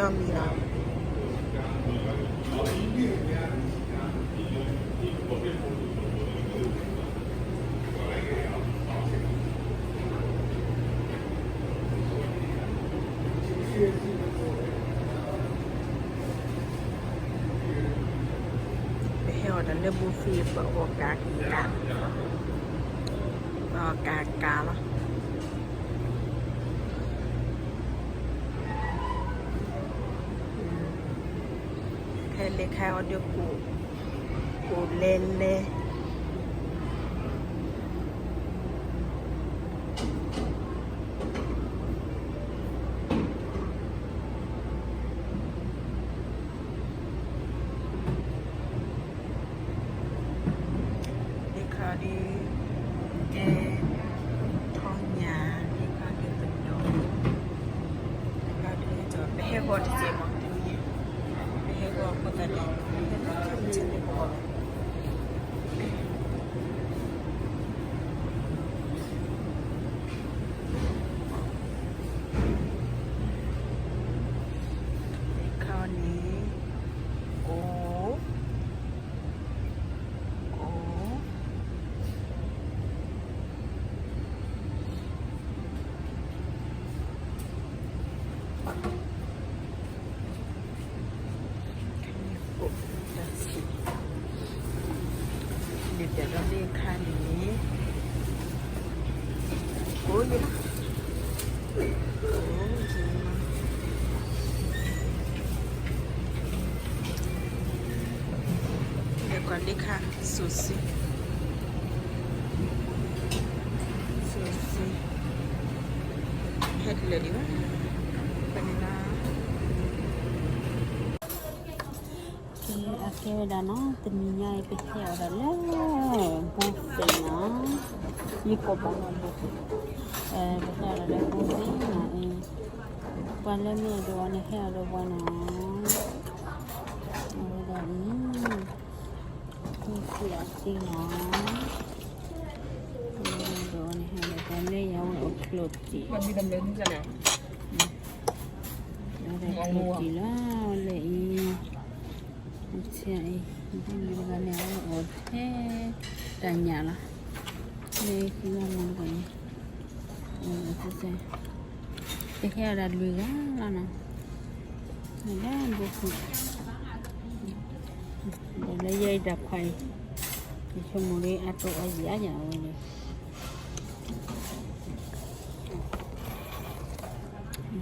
မံၤလီၤ. ပဟဲအီၤဒီးလၢ buffet ပအီၣ်ကးကး, ပအီၣ်ကးကးလီၤ. ဟဲလဲၤခါအီၤဒီး ကိၣ်လဲၤလဲၤ ဒ်ခါဒီး ကဲ ထီညၣ် ဒ်ခါဒီးပဒိၣ် ဒ်ခါဒီး ပဟဲဂီၤတက့ၢ်မး တနံၤ ပဟဲဂီၤအဃိသတးဒီး ပဟဲဂီၤ ဒ်ခါန့ၣ် ကိၣ် ကိၣ် ကိၣ် တၢ်စံး ဒ်ပျးဒီးဒ်ခါန့ၣ် ကိၣ် ယ ဒီးကွၢ်လၢခါ စိၤဆံ စိၤဆံ ဟဲတလၢာ်ဒံးဘၣ် ပန့ၣ်လီၤ. ကဲ အကဲဝဲဒၣ်နီၤ တနံၤညါအံၤ ပဟဲအီၤဒီးလၢ buffet နီၤ ယကိးဘၣ်လၢ buffet ပဟဲအီၤဒီးလၢ buffet နီၤအံၤ ပှၤလၢမ့ၢ်အဒိးအီၤန့ၣ် ဟဲအီၤဒီးပှၤနီၤ အဝဲဒၣ်အံၤ buffet အသ့နီၤ အဝဲဒၣ်အီၤန့ၣ် ဟဲအီၤဒီးပှၤလၢယၤဝဲအီၣ်ကျိၣ်တံၢ် အဝဲဒၣ်ကျိၣ်တံၢ်လီၤ လၢအံၤ ဆဲအံၤ ဒ်မ့ၢ်တဂၤန့ၣ် အဝဲအီၣ်ထဲ တၢ်ညၣ်လီၤ လၢခံဂၤမ့ၢ်တဂၤန့ၣ် အဝဲအီၣ်ထဲ ပဟဲအီၤဒၣ်လွံၢ်ဂၤလီၤနီၤ မ့ၢ်ဒၣ် buffet ဒီးလၢယဲအံၤတၢ်ခွါအံၤ ယဆိကမိၣ်လၢအတိၢ်အယံၤအါယၤဝဲန့ၣ်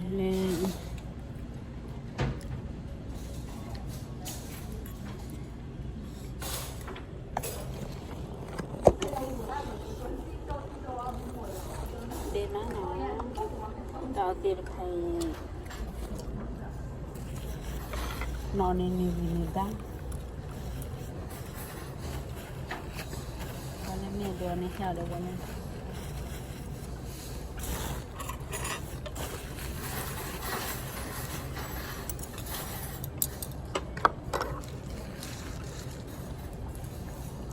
လၢ ဒ်မးနီၤ တၢ်အီၣ်သ့ၣ်တဖၣ်အံၤ နီၢ်န့ၣ်န့ၢ်ဂံၢ်န့ၢ်ဘါ ပှၤ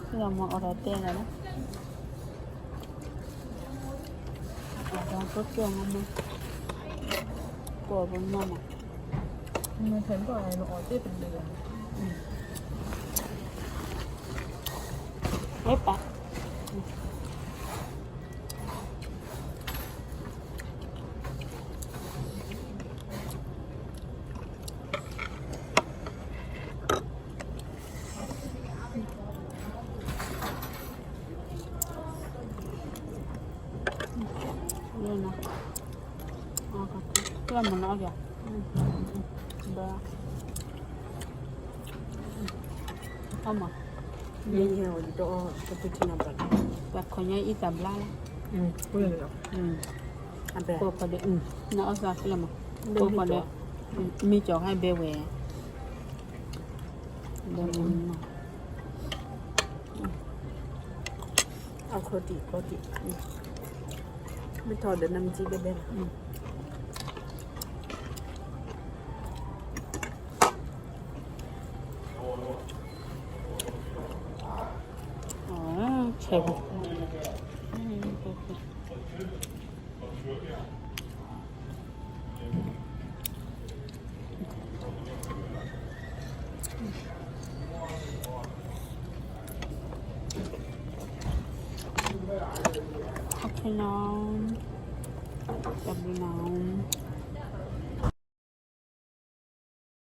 လၢမ့ၢ်အဒိးန့ၣ် ဟဲအီၤဒီးပှၤန့ၣ် လီၤမၤအီၣ်ဒီးတဲလီၤလီၤ အီၣ်ဒီးကၠီကၠီမးမး ကိးပမၤမး မၤထဲကီၢ်အီၣ်သ့ၣ်တဘျုး ဝဲပာ် လၢနၤ ကလၢမနုၤအီၣ်ယၤ ဘၣ် အီၣ်မး ယဲယဟဲဝဲဒ်တအီၣ်တထံၣ်နၤဘၣ် ပှၤခီညါအံၤတၢ်ဘျါလီၤ အဘဲ ကိးဖီဒီး နအီၣ်သးကလၢမး ကိးဖီဒီး မ့ၢ်ကၠီၤဟဲဘဲဝဲ ဘဲဝဲနီၤ အခီတံၢ်ခီတံၢ် မ့ၢ်ထီၣ်ဒီးနမ့ၢ်ကံဘဲဘဲ ဆဲးပူၤ အ နီၤ, တၢ်ဘျုးနီၤ.